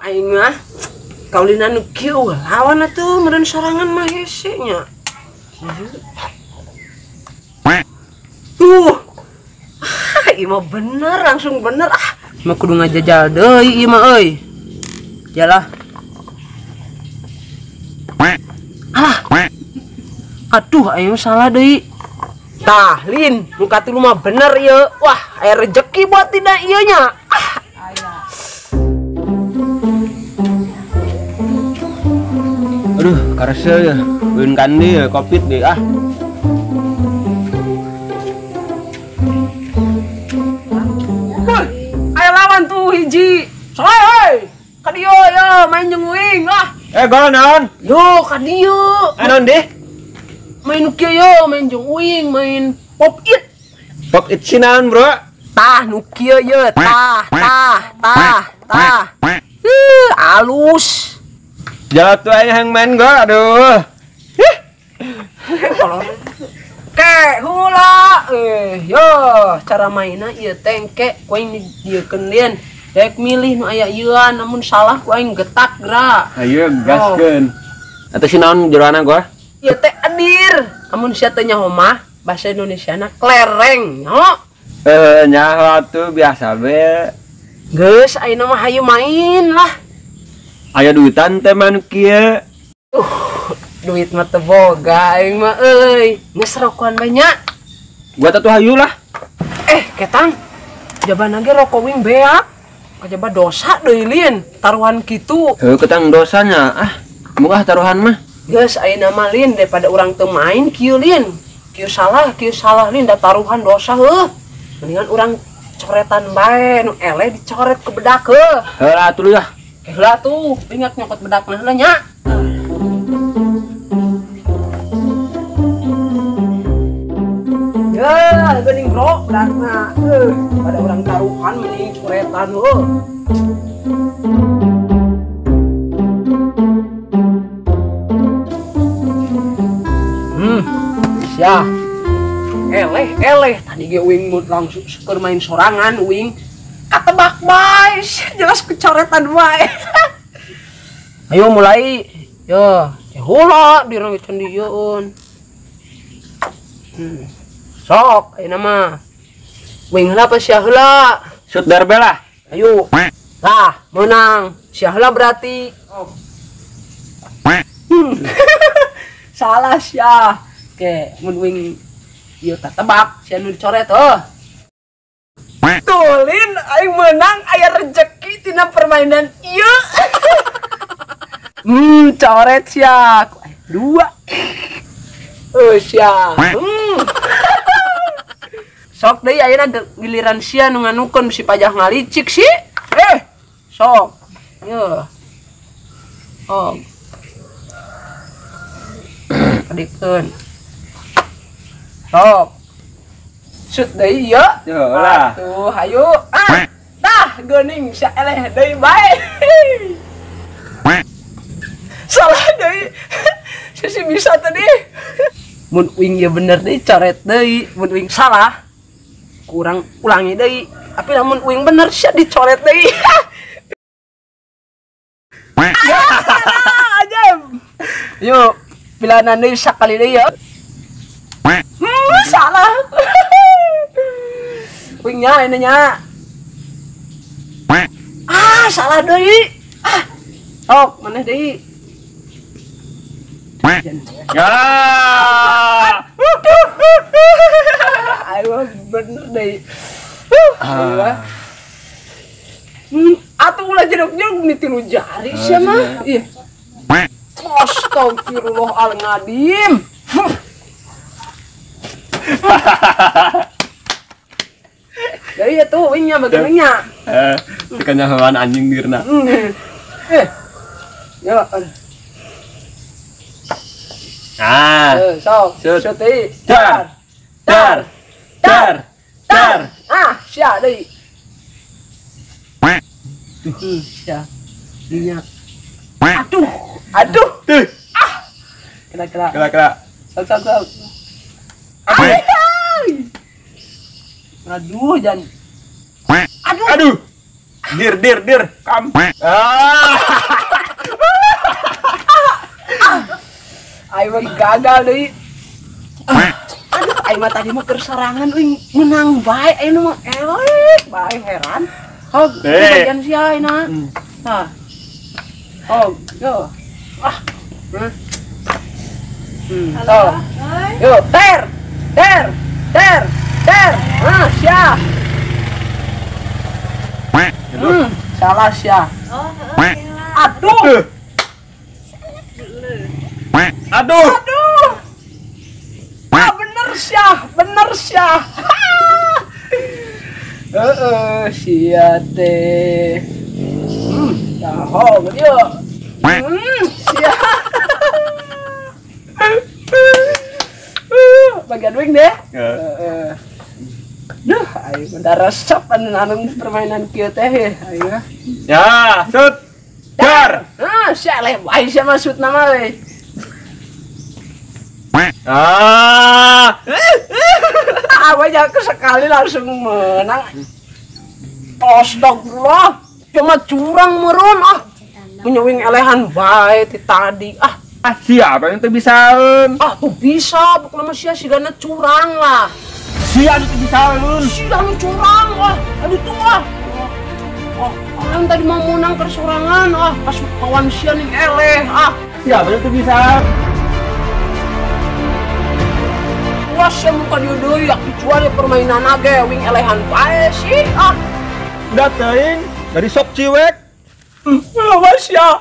Aing mah kaulina nu kieu lawan atuh meureun sorangan mah hese nya. Tuh. Ah, ieu mah bener langsung bener ah. Mah kudu ngajajal deui ieu mah euy. Jalah. Alah. Aduh, aing salah deui. Tah, Lin, nu katilu mah bener ieu. Wah, aya rejeki buat tina ieu nya. Ah. Aduh, karese ya. Ulin kandi ya, covid deh ah. Woi, ayo lawan tuh hiji. Soe, hoi. Ka dieu ya, main jeung uing lah. Gol naon? Yo, ka dieu. Naon deh? Main nu kieu yo, main jeung uing, main pop it. Pop it si naon, Bro? Tah nu kieu ye, tah, tah, tah, tah. Alus. Jalan tuh aja yang main gua, aduh. Ke hula, yo cara mainnya ieu tengke, ku aing diekeun lien. Dek milih nu aya ieuan, namun salah ku aing getak geura. Ayo gaskeun. Atuh si naon jeroana gua? Ieu teh adir. Amun sia teh nyaho mah bahasa Indonesiana klereng, nyaho. Nyaho atuh biasa be. Geus ayeuna mah hayu main lah. Aya duitan teh mah nu kieu. Duit mah teu boga aing mah euy. Geus rokokan banyak. Gua teh hayu lah. Ketang. Jabana ge rokok wing beak. Kajaba dosa deui lin taruhan kitu. Heuh ketang dosanya. Ah, mungah taruhan mah. Geus ayeuna mah lin daripada urang teu main kieu lin. Kieu salah lin da taruhan dosa heuh. Mendingan urang coretan bae nu eleh dicoret ke bedak heuh. Heuh atuh lah. Heula tuh, ingat nyokot bedak mah heula nya. Ya, geuning bro, bedakna. Pada urang taruhan mending coretan heuh. Sia. Eleh, eleh tadi ge uing mood langsung keur main sorangan uing. Katebak bae, jelas kecoretan bae. Ayo mulai. Yo, heula dirang can dieueun. Sok ayeuna mah. Wing heula apa sia heula? Shoot darbe lah. Ayo. Lah, menang. Sia heula berarti. Oh. Salah sia. Oke, mun wing ieu katebak sia nu dicoret heuh. Tulin aing menang aya rejeki tina permainan ieu. Coret sia. Dua. Sia. Sok deui ayeuna giliran sia nu nganukeun si pajah ngalicik si. Sok. Yeuh. Oh. Adikeun. Sok. Shoot deui ieu. Lah. Tuh, hayu. Ah. Tah, geuning sia eleh deui bae. Salah deui. Sisi bisa tadi. Mun uing ya bener deui coret deui, mun uing salah kurang ulangi deui. Tapi lamun uing bener sia dicoret deui. Aja. Yuk, pilanan deui sakali deui ya. Salah. Wingnya ini nya. Ah, salah deui. Ah. Sok, maneh deui. Ya. Ayo bener deui. Atuh ulah jeruk-jeruk ni tilu jari sia mah. Ih. Astagfirullahaladzim. Jadi ya tuh wingnya bagian wingnya. Tekannya hewan anjing dirna. Ya. Ah. Sok, shoot deui. Dar. Dar. Dar. Dar. Ah, sia deui. Sia. Minyak. Aduh, aduh. Ah. Kena, kena. Kena, kena. Sok, sok, sok. Aduh, jangan. Aduh. Aduh. Dir, dir, dir. Kam. Ah. Aing mah gagal deui. Aduh, aing mah tadi mah keur sorangan euy menang bae, aing mah eleh bae heran. Oh, bagian sia ayeuna. Tah. Oh, yo. Ah. Tuh. Yo, ter. Ter. Ter. Ter. Ah, sia. Salah sia. Aduh. Aduh. Aduh. Ah, bener sia, bener sia. Heeh, sia teh. Tahu yuk. Sia. Bagian wing deh. Heeh. Duh, ayo bentar resep anu permainan kieu teh ayo. Ya, shoot. Dar. Ah, sia leh bae sia mah shoot nama we. Ah. Banyak sekali langsung menang. Astagfirullah, cuma curang meureun ah. Menyewing elehan bae ti tadi ah. Ah, siapa yang teu bisaeun? Ah, tuh bisa, bukan nama sia sigana curang lah. Sia teu bisaeun. Sia nu curang ah. Aduh tuh ah. Oh, orang tadi mau menang persorangan ah, pas kawan sia ning eleh ah. Siapa yang teu bisa? Wah, sia muka dia deui yak dijual ya permainan ge wing elehan bae sih ah. Udah teuing dari sok ciwek. Wah, sia.